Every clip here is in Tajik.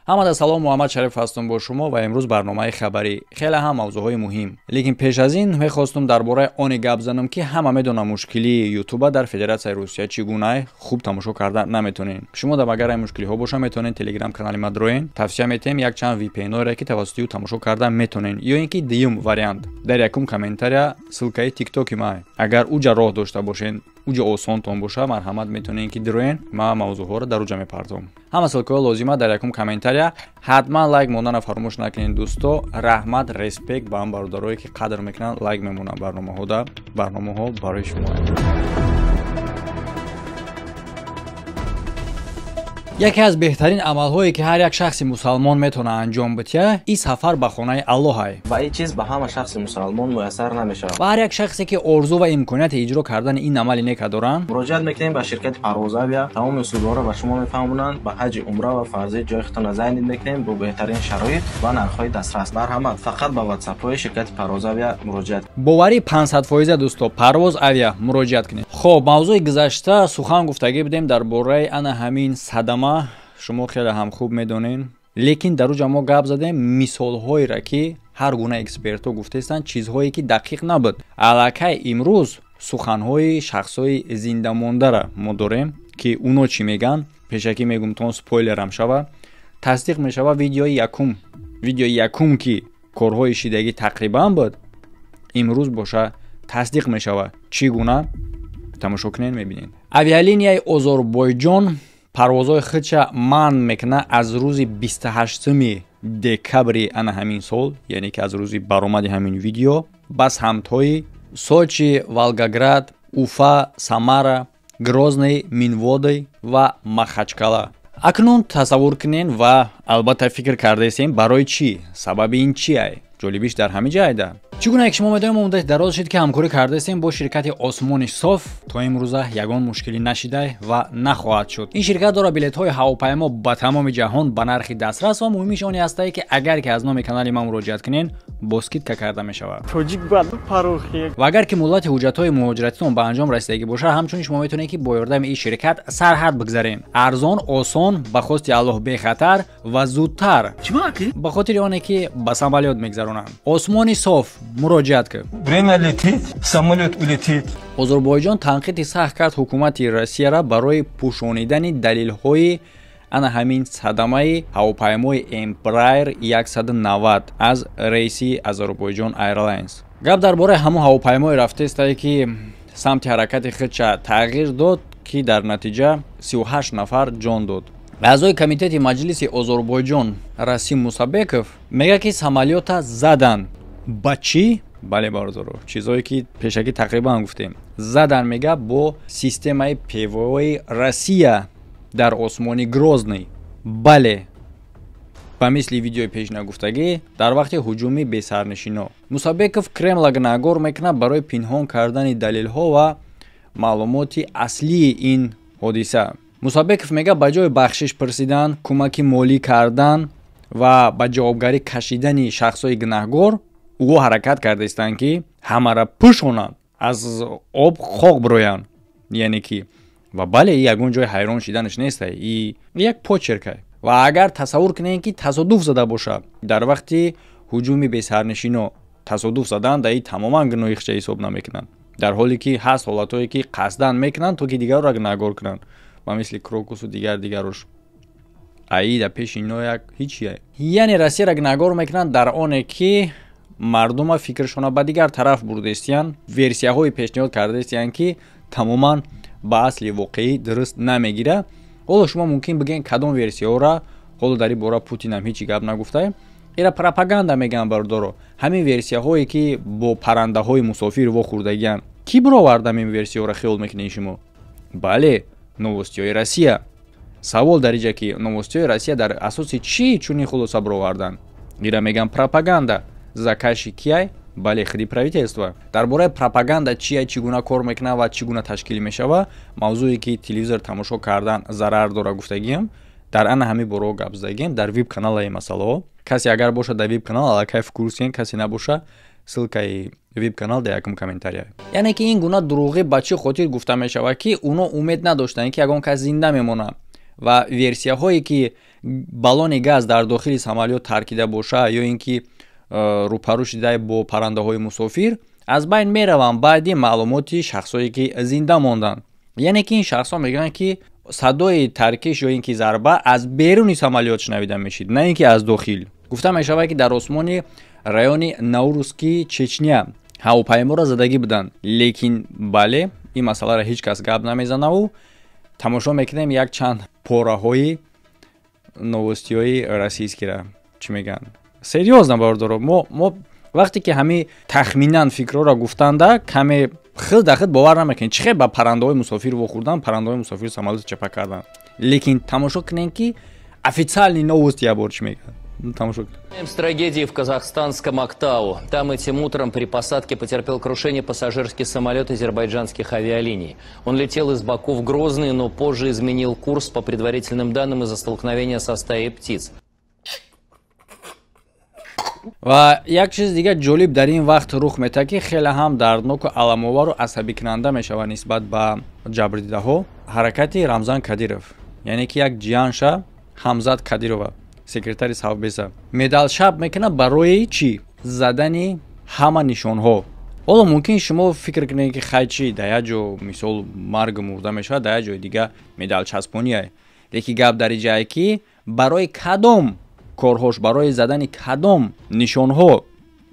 Ҳамада салом, Муҳаммад Шариф ҳастам бо шумо ва имрӯз барномаи хабарӣ. Хеле ҳам мавзӯъҳои муҳим. Лекин пеш аз ин мехостум дар бораи оне гап занам, ки ҳама медонам мушкилии Ютуба дар Федератсияи Русия чӣ гуна хуб тамошо карда наметонен. Шумо дар агар ай мушкилиҳо боша, метавонед Телеграм канали ма дроен. Тавсия метиҳем якчанд VPN-ҳоеро, ки тавассути ӯ тамошо карда метонен. Ё ин ки дуюм вариант, дар якум комментария ссылкаи тиктоки ма. Агар уҷа роҳ дошта бошен, уҷа осонтон боша, марҳамат, метавонед ки дроен, ма мавзӯъҳоро дар уҷа мепартом. Ҳама ссылкаҳо лозима дар якум комментария. Ҳатман лайк мондана фаромӯш накунед, дӯсто. Раҳмат, респект ба ҳам бародарое, ки қадр мекунанд, лайк мемонанд барномаҳода. Барномаҳо барои шумо. Яке аз беҳтарин амалҳое, ки ҳар як шахси мусалмон метавонад анҷом бития, ин сафар ба хонаи Аллоҳ ай. Ва ин чиз ба ҳама шахси мусалмон муяссар намешавад. Ва ҳар як шахсе, ки орзу ва имконияти иҷро кардани ин амали нека доранд, муроҷиат мекунем ба ширкати Парвоз Авиа. Тамоми услубҳоро ба шумо мефаҳмонанд. Ба ҳаҷи умра ва фарзӣ ҷои худтонро зайнид мекунем бо беҳтарин шароит ва нархҳои дастрас. Марҳамат, фақат ба ватсапҳои ширкати Парвоз Авиа муроҷиат. Боварӣ 500%, дӯсто, Парвоз Авиа муроҷиат кунед. Хоб, мавзӯи гузашта сухан гуфтагӣ будем дар бораи ана ҳамин садама. Шумо хеле ҳам хуб медонед, лекин дар уҷа мо гап задем мисолҳоеро, ки ҳар гуна экспертҳо гуфтаистанд, чизҳое ки дақиқ набуд. Аллакай имрӯз суханҳои шахсҳои зиндамондара мо дорем, ки уно чӣ мегӯянд. Пешакӣ мегум, тон спойлерам шава, тасдиқ мешава видеои якум, видеои якум, ки корҳои шидагӣ тақрибан буд, имрӯз боша тасдиқ мешава. Чӣ гуна, тамошо кунед, мебинед. Авиалинияи Озорбойҷон парвозҳои худша манъ мекунад аз рӯзи 28 декабри ана ҳамин сол, яъне ки аз рӯзи баромади ҳамин видео, ба самтҳои Сочи, Волгоград, Уфа, Самара, Грозный, Минводы ва Махачкала. Акнун тасаввур кунед ва албатта фикр кардаистем, барои чӣ, сабаби ин чи ай. Ҷолибиш дар ҳамин ҷа айда. Чӣ гуна ки шумо медонед, мо муддати дароз шуд, ки ҳамкорӣ кардаистем бо ширкати Осмони Соф. То имрӯза ягон мушкилӣ нашидай ва нахоҳад шуд. Ин ширкат дорад билетҳои ҳавопаймо ба тамоми ҷаҳон ба нархи дастрас ва муҳимиш оне ҳастае, ки агар ки аз номи канали ман муроҷиат кунед, бо скидка карда мешавад. Тоҷик бояд парохи. Ва агар ки муҳлати ҳуҷҷатҳои муҳоҷиратитон ба анҷом расидагӣ бошад, ҳамчунин шумо метавонед, ки бо ёрдами ин ширкат сарҳад бигзаред. Арзон, осон, ба хости Аллоҳ бехатар ва зудтар, ба хотири оне ки ба самолёт мегзаронанд. Осмони Соф, муроҷиат кун. Время летит, самолет улетит. Озарбойҷон танқиди сахт кард ҳукумати Россияра барои пӯшонидани далелҳои ана ҳамин садамаи ҳавопаймои Embraer 190 аз рейси Азербойҷон Airlines. Гап дар бораи ҳамон ҳавопаймое рафтаистае, ки самти ҳаракати худша тағйир дод, ки дар натиҷа 38 нафар ҷон дод. Аъзои комитети маҷлиси Озарбойҷон Расим Мусабеков мегӯяд, ки самолёта задан. Ба чӣ? Бале, бародаро, чизҳое ки пешакӣ тақрибан гуфтем. Задан, мега, бо системаи ПВОи Россия дар осмони Грозный. Бале, ба мисли видеои пешнагуфтагӣ, дар вақти ҳуҷуми бесарнишино. Мусабеков Кремла гунаҳгор мекунад барои пинҳон кардани далелҳо ва маълумоти аслии ин ҳодиса. Мусабеков мега, ба ҷои бахшиш пурсидан, кӯмаки молӣ кардан ва ба ҷавобгарӣ кашидани шахсҳои гунаҳгор, ӯ ҳаракат кардаистанд, ки ҳамаро пӯшонанд, аз об хок бироянд, яъне ки. Ва бале, ягон ҷои ҳайрон шиданаш неста, и як почеркай. Ва агар тасаввур кунем, ки тасодуф зада бошад, дар вақти ҳуҷуми бесарнишино тасодуф задан, да и тамоман гуноҳи худша ҳисоб намекунанд, дар ҳоле ки ҳаст ҳолатҳое, ки қасдан мекунанд, то ки дигарро гунаҳгор кунанд, ба мисли Крокусу дигар дигарош. Аи да пеши ино як ҳичие. Яъне Россияро гунаҳгор мекунанд дар оне, ки мардума фикршона ба дигар тараф бурдаистиянд, версияҳое пешниҳод кардаистиянд, ки тамоман ба асли воқеӣ дуруст намегирад. Ҳоло шумо мумкин бигӯед, кадом версияҳоро. Ҳоло дар ин бора Путинам ҳечи гап нагуфтаем. Ира пропаганда мегӯянд, бародаро. Ҳамин версияҳое, ки бо паррандаҳои мусофир вохӯрдагиянд, кӣ бировард ҳамин версияҳоро, хиёл мекунед шумо? Бале, новостиҳои Россия. Савол дар иҷа, ки новостиҳои Россия дар асоси чӣ чунин хулоса бироварданд? Ира мегӯянд пропаганда. Заказчик кияй? Бале, худи правительство. Дар бораи пропаганда чия, чӣ гуна кор мекунад ва чӣ гуна ташкил мешавад, мавзӯе ки телевизор тамошо кардан зарар дора гуфтагиам, дар ана ҳамин борао гап задагием дар вип каналаи масъалаҳо. Касе агар бошад дар вип канал, аллакай в курсиен, касе набоша, ссылкаи вип канал дар якум комментария. Яъне ки ин гуна дурӯғӣ ба чӣ хотир гуфта мешавад, ки уно умед надоштанд, ки ягон кас зинда мемонад, ва версияҳое, ки Баллони газ дар дохили самолёт таркида боша ё ин ки рӯпарӯ шида бо паррандаҳои мусофир, аз байн мераванд баъди маълумоти шахсое ки зинда монданд. Яъне ки ин шахсҳо мегӯянд, ки садои таркиш ё ин ки зарба аз беруни самолёт шунавида мешид, на ин ки аз дохил. Гуфта мешавад, ки дар осмони райони Наурский Чечня ҳавопайморо задагӣ буданд, лекин бале, ин масъаларо ҳеҷ кас гап намезанаву тамошо мекунем якчанд пораҳои новостиҳои российскира. Чӣ мегӯянд? Серьёзно, бародаро, мо вақте ки ҳамин тахминан фикрҳоро гуфтанда, каме хел дар худ бовар намекунед, чӣ хел ба паррандаҳои мусофир вохӯрдан, паррандаҳои мусофир самолёт чапа кардан. Лекин тамошо кунем, ки официальный новость ябор чӣ мегӯяд. Тамошо. С трагедией в казахстанском Актау. Там этим утром при посадке потерпел крушение пассажирский самолет азербайджанских авиалиний. Он летел из Баку в Грозный, но позже изменил курс, по предварительным данным, из-за столкновения со стаей птиц. Ва як чиз дигар ҷолиб дар ин вақт рух метаҳад, ки хеле ҳам дардноку аламовару асабикунанда мешавад нисбат ба ҷабрдидаҳо. Ҳаракати Рамзан Кадиров, яъне ки як ҷиянша Ҳамзат Кадирова, секретари Совбеза, медалшаб мекунад барои чӣ? Задани ҳама нишонҳо. Ҳоло мумкин шумо фикр кунед, ки хай, чӣ, дар як ҷо мисол маргу мурда мешавад, дар як ҷои дига медалчаспония. Лекин гап дар ҷае, ки барои кадом корҳош, барои задани кадом нишонҳо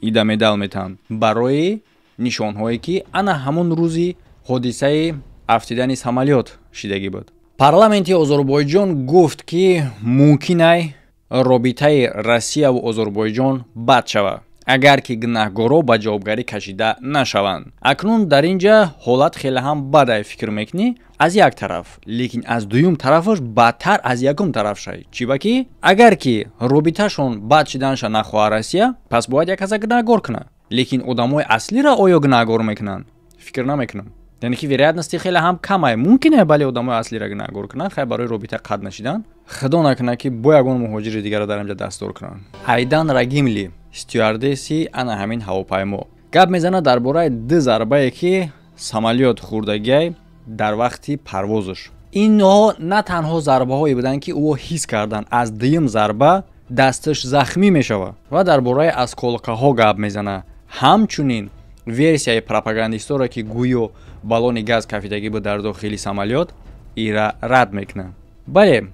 ида медал метаҳанд? Барои нишонҳое, ки ана ҳамон рӯзи ҳодисаи афтидани самолёт шидагӣ буд. Парламенти Озарбойҷон гуфт, ки мумкинай робитаи Россияву Озарбойҷон бад шавад, агар ки гунаҳгоро ба ҷавобгарӣ кашида нашаванд. Акнун дар ин ҷа ҳолат хеле ҳам бадай, фикр мекунӣ, аз як тараф, лекин аз дуюм тарафаш бадтар аз якум тараф шай. Чӣ ба ки агар ки робиташон бад шиданша нахоҳад Россия, пас бояд як каса гунаҳгор кунад. Лекин одамои аслиро оё гунаҳгор мекунанд? Фикр намекунам. Яъне ки вероятности хеле ҳам камай. Мумкине, бале, одамои аслиро гунаҳгор кунанд, хай, барои робита қат нашидан. Худо накунад, ки бо ягон муҳоҷири дигарро дар инҷа дастдор кунанд. Айдан Рагимли, стюардесси ана ҳамин ҳавопаймо, гап мезанад дар бораи ду зарбае, ки самолёт хӯрдагиай дар вақти парвозаш. Инҳо на танҳо зарбаҳое буданд, ки ӯ ҳис карданд, аз дуюм зарба дасташ захмӣ мешавад. Ва дар бораи осколкаҳо гап мезанад. Ҳамчунин версияи пропагандисторо, ки гӯё баллони газ кафидагӣ буд дар дохили самолёт, ира рад мекунад. Бале,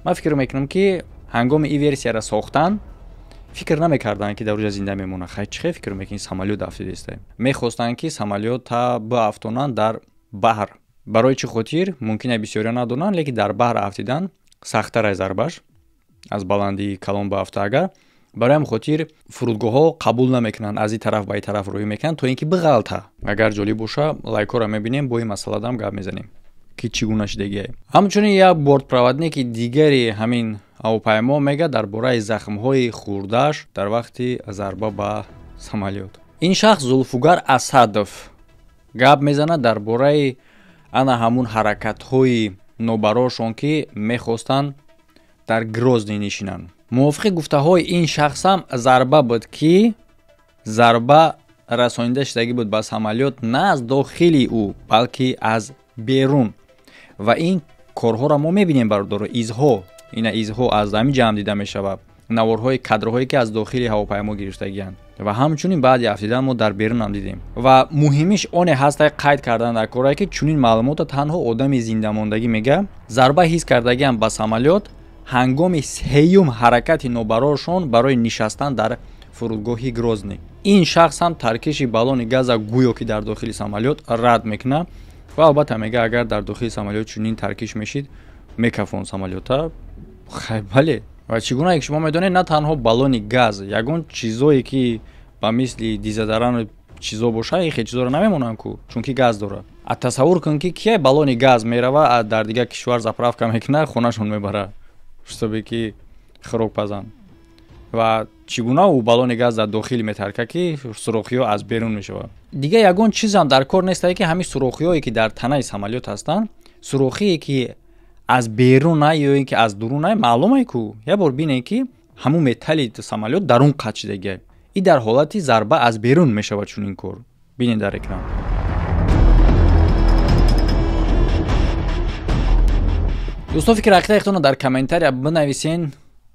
ман фикр мекунам, ки ҳангоми ин версияро сохтан фикр намекарданд, ки дар оҷа зинда мемонад. Хай, чӣ хел фикр мекунӣ, самолёт афтидаиста? Мехостанд, ки самолёта баафтонанд дар баҳр. Барои чӣ хотир, мумкин бисёриҳо надонанд, лекин дар баҳр афтидан сахттар аз зарбаш, аз баландии калон баафта агар. Барои ҳамин хотир фурудгоҳҳо қабул намекунанд, аз ин тараф ба ин тараф рӯй мекунанд, то ин ки биғалта. Агар ҷолиб боша, лайкҳоро мебинем, бо ин масъаладам гап мезанем, ки чӣ гуна шидагиае. Ҳамчунин як бортпроводники дигари ҳамин ҳавопаймо мегӯяд дар бораи захмҳои хӯрдааш дар вақти зарба ба самолёт. Ин шахс Зулфугар Асадов гап мезанад дар бораи ана ҳамун ҳаракатҳои нобарошон, ки мехостанд дар Грозний нишинанд. Мувофиқи гуфтаҳои ин шахсам, зарба буд, ки зарба расонида шудагӣ буд ба самолёт на аз дохили ӯ, балки аз берун. Ва ин корҳоро мо мебинем, бародаро, изҳо, ина изҳо аз ҳамин ҷамъ дида мешавад, наворҳои, кадрҳое, ки аз дохили ҳавопаймо гирифтагианд. Ва ҳамчунин баъди афтидан мо дар берунам дидем. Ва муҳимиш оне ҳаста, қайд кардан дар корае, ки чунин маълумотро танҳо одами зиндамондагӣ мега. Зарба ҳис кардагиам ба самолёт ҳангоми сеюм ҳаракати нобароршон барои нишастан дар фурудгоҳи Грозний. Ин шахс ҳам таркиши баллони газа гӯё ки дар дохили самолёт рад мекунад ва албатта мега, агар дар дохили самолёт чунин таркиш мешид, мекафон самолёта. Хай, бале. Ва чӣ гуна ки шумо медонед, на танҳо баллони газ, ягон чизое, ки ба мисли дизадарану чизо боша, ин хел чизоро намемонанд ку, чунки газ дорад. А тасаввур кун, ки кия баллони газ мерава, дар дигар кишвар заправка мекунад, хонашон мебарад, ҳисобе ки хӯрок пазанд. Ва чӣ гуна ӯ баллони газ дар дохил метарка, ки сурохиҳо аз берун мешавад? Дигар ягон чизам дар кор нестае, ки ҳамин сурохиҳое, ки дар танаи самолёт ҳастанд, сурохие, ки аз беруна ё ин ки аз дурунай, маълумае ку. Як бор бинед, ки ҳамун металли самолёт дарун қатъ шидагиай. И дар ҳолати зарба аз берун мешавад чунин кор. Бинед дар экран. Дӯсто, фикр ақидаи дар комментария бинависен,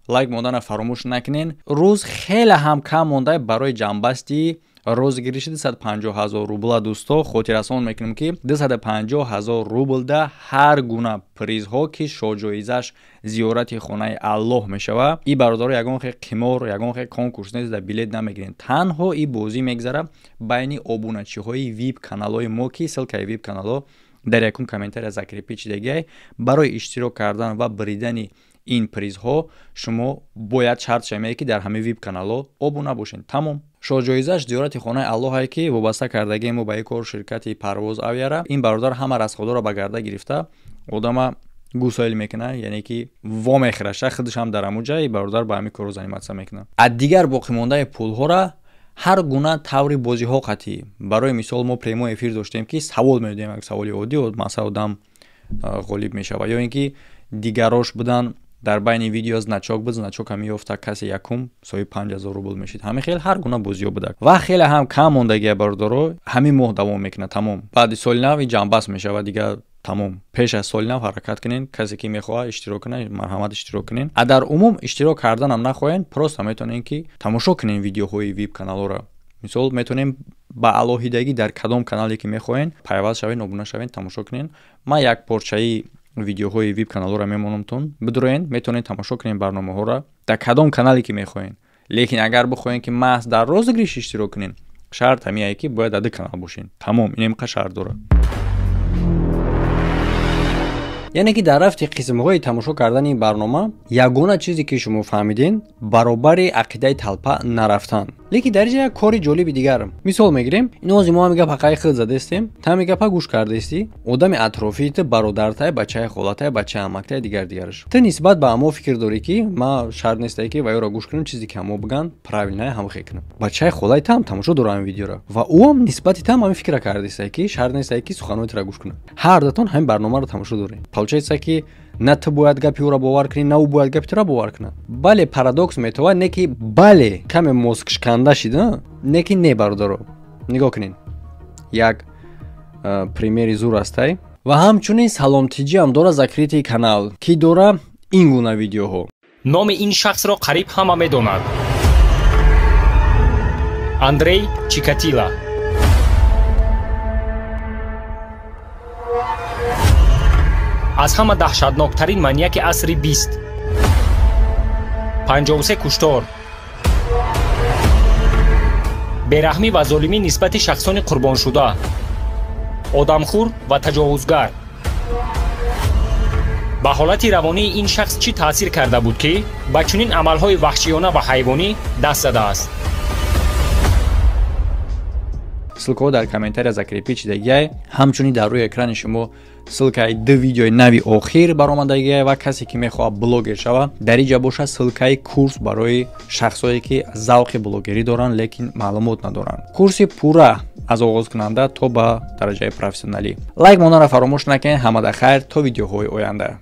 лайк мондана фаромӯш накунен. Рӯз хеле ҳам кам монда барои ҷамъбасти розыгрыши 250 000 рубла. Дӯсто, хотиррасон мекунем, ки 250 000 рублда ҳар гуна призҳо, ки шоҳҷоизаш зиёрати хонаи Аллоҳ мешава. И бародаро, ягон хе қимор, ягон хе конкурс нест, да билет намегирем. Танҳо и бозӣ мегзара байни обуначиҳои вип каналҳои мо, ки ссылкаи вип каналҳо дар якум комментария закрепить шидагиай. Барои иштирок кардан ва бридани ин призҳо шумо бояд шарт шамее, ки дар ҳамаи вип каналҳо обуна бошед. Тамом. Шоҳҷоизаш зиёрати хонаи Аллоҳае, ки вобаста кардагии мо ба ин кор ширкати Парвоз Авиара. Ин бародар ҳама расходҳоро ба гарда гирифта, одама гусоил мекуна, яъне ки вомехӯраша, худаш ҳам дар ҳамун ҷай бародар ба ҳамин корро заниматься мекунад. А дигар боқимондаи пулҳоро ҳар гуна таври бозиҳо қатъӣ. Барои мисол, мо прямой эфир доштем, ки савол медодем, як саволи оддӣ, масалан, одам ғолиб мешавад, ё ин ки дигарош будан, дар байни видео значок буд, значок ҳам ёфта, касе якум соҳиби 5000 рубл мешид. Ҳамин хел ҳар гуна бозиҳо будак ва хеле ҳам кам мондагия, бародаро. Ҳамин моҳ давом мекунад, тамом. Баъди соли нав ҷамъбаст мешавад, дигар тамом. Пеш аз соли нав ҳаракат кунен. Касе ки мехоҳад иштирок кунад, марҳамат, иштирок кунен. А дар умум иштирок карданам нахоҳен, просто метавонен, ки тамошо кунен видеоҳои вип каналҳоро. Мисол, метавонем ба алоҳидагӣ дар кадом канале ки мехоҳен пайваст шавед, обуна шавед, тамошо кунен. Ман як порчаи видеоҳои вип каналҳоро мемонамтон, бидуроен, метавонед тамошо кунед барномаҳоро дар кадом канале ки мехоҳен. Лекин агар бихоҳем, ки маҳз дар розыгрыш иштирок кунен, шарт ҳамиае, ки бояд дар ду канал бошен. Тамом, инемқа шарт дорад. Яъне ки дар рафти қисмҳои тамошо кардани ин барнома ягона чизе ки шумо фаҳмиден, баробари ақидаи талпа нарафтан. Лекин дар инҷа як кори ҷолиби дигар мисол мегирем. Инози мо ҳами гап ҳаққаи худ задестем, та ҳами гапа гӯш кардаистӣ, одами атрофии ту, бародартай, бачаи холатай, бачаи амактай, дигар дигараш, ту нисбат ба ҳамо фикр дорӣ, ки ма шарт нестае, ки ваёро гӯш кунам, чизе ки ҳамо биган правильное, ҳамхе кунам. Бачаи холаи таам тамошо дора ҳамин видеоро ва ӯам нисбати таам ҳамин фикра кардастае, ки шарт нестае, ки суханои тура гӯш кунам. Ҳар датон ҳамин барномаро тамошо дорем. Получается, ки на ту бояд гапи ӯро бовар кунӣ, на ӯ бояд гапи туро бовар кунад. Бале, парадокс метавад, не ки бале, каме мозгшканда шида, не ки не. Бародаро, нигоҳ кунед, як примери зур астай. Ва ҳамчунин Саломтиҷиам дора закрытый канал, ки дора ин гуна видеоҳо. Номи ин шахсро қариб ҳама медонад: Андрей Чикатила. Аз ҳама даҳшатноктарин маньяки асри бист. 53 куштор, бераҳмӣ ва золимӣ нисбати шахсони қурбоншуда, одамхӯр ва таҷовузгар. Ба ҳолати равонии ин шахс чӣ таъсир карда буд, ки ба чунин амалҳои ваҳшиёна ва ҳайвонӣ даст задааст? Ссылкаҳо дар комментария закрепить шидагиай. Ҳамчунин дар рӯи экрани шумо ссылкаи ду видеои нави охир баромадагиай. Ва касе ки мехоҳад блогер шавад, дар инҷа боша ссылкаи курс барои шахсое, ки завқи блогерӣ доранд, лекин маълумот надоранд. Курси пурра аз оғозкунанда то ба дараҷаи профессионалӣ. Лайк монданро фаромӯш накунед. Ҳамада хайр, то видеоҳои оянда.